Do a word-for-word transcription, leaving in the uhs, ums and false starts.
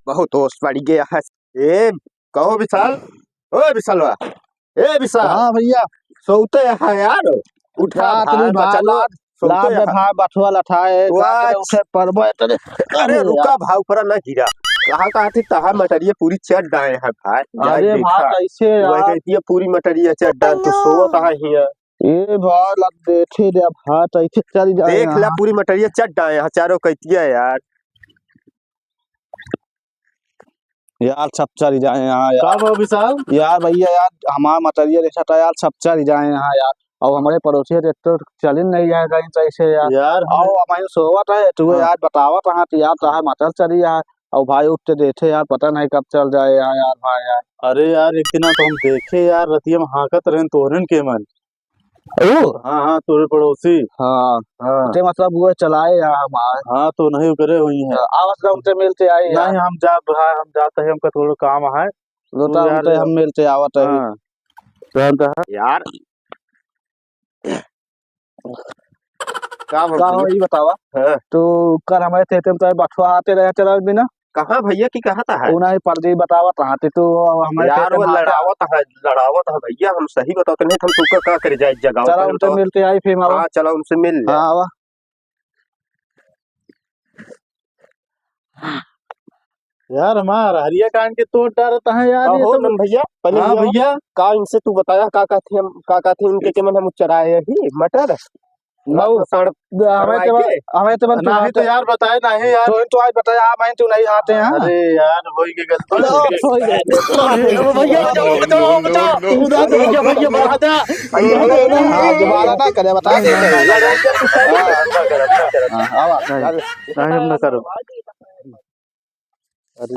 बहुत ओस पड़ी गया है। ए, कहो विशाल, ओ विशालवा, ए विशाल। हाँ भइया। सोते है यार, उठा यार, भाई, तू बचा लो, लाद, सोते लाद दे है। भाई, बथुआ लठाए, वाह। लाद दे उठे, परबो है तने। अरे अरे रुका यार। भाई, ऊपर ना गिरा। कहाँ, कहाँ थी तहा मटरिया पूरी चट डाए है भाई। अरे यार भाई, देखा। कैसे वही यार? कहती है पूरी मटरिया चट डाए, तू सोवत है हिया। ए भाई, लाद दे, ठे दे भाई, तो ऐसे चल जाए देख ला, यहाँ। पूरी मटरिया चट डाए है चारों कहती है यार। यार, सब चल जाए यहाँ यार। का बा विशाल? यार भइया यार, हमार मटरिया देखा था यार, सब चल जाए यहाँ यार। और हमारे पड़ोसी है, तो चल ही नहीं जाए कहीं सही से यार। यार, और हमारे सोवत है, तू हाँ। यार बतावत रहा तो यार, तहार मटर चली यार। और भाई उठ के देखे यार, पता नहीं कब चल जाए यार, यार भाई यार। अरे यार, एक दिन तो हम देखे यार, रतिया में हाँकत रहन तोहरन के मन। ओ? हाँ, हाँ, तोरे पड़ोसी। हाँ। हाँ। ते मतलब वो चलाए या हमार। हाँ, तो नहीं करे हुई है। हाँ, आवत रहा उनसे मिलते आए यार। नहीं, हम जा, हाँ, हम जाते हैं, हमका थोड़ा काम है। लो, तू तो यार उनसे हम मिलते आवत है। हाँ। तो हम तो यार। का बोलते का हो, हैं? ये बतावा। हाँ। तो कल हमारे खेते में तो बथुआ आते रहे, चला बिना। कहाँ भइया की कहत है? उ नहीं, परदी बतावत रहा थे, तो हमारे यार, खेते वो में आके लड़ावत है, लड़ावत है भइया, हम सही बतावत नहीं, हम तुमका का करे जाए जगह चला, उनसे मिलते आई, फिर हम आवा। हाँ, चला, उनसे मिल ले। हाँ, आवा। यार, हमार हरिया कान के तोड़ डारत है यार, ये अहो, सब। नन भइया, पहले हाँ, ये भइया। का इनसे तू बताया, का, का थी हम, का, का थी इनके के मन हम चराए ही मटर? मऊ। सड़-, हमें तो, करवाए के? हमें तो बन नहीं तो यार, बताए नहीं यार। तो, तो आज बताया, आप आए तो नहीं आते हैं। अरे यार, हो गई गलती। अरे, हो गई। अरे, भैया, बचाओ, बचाओ, बचाओ। भैया, भैया, भैया, बढ़ा दे। हाँ, दोबारा ना करे, बता दे। हाँ, हाँ, आवा। नहीं, नहीं, हम ना करो। अरे।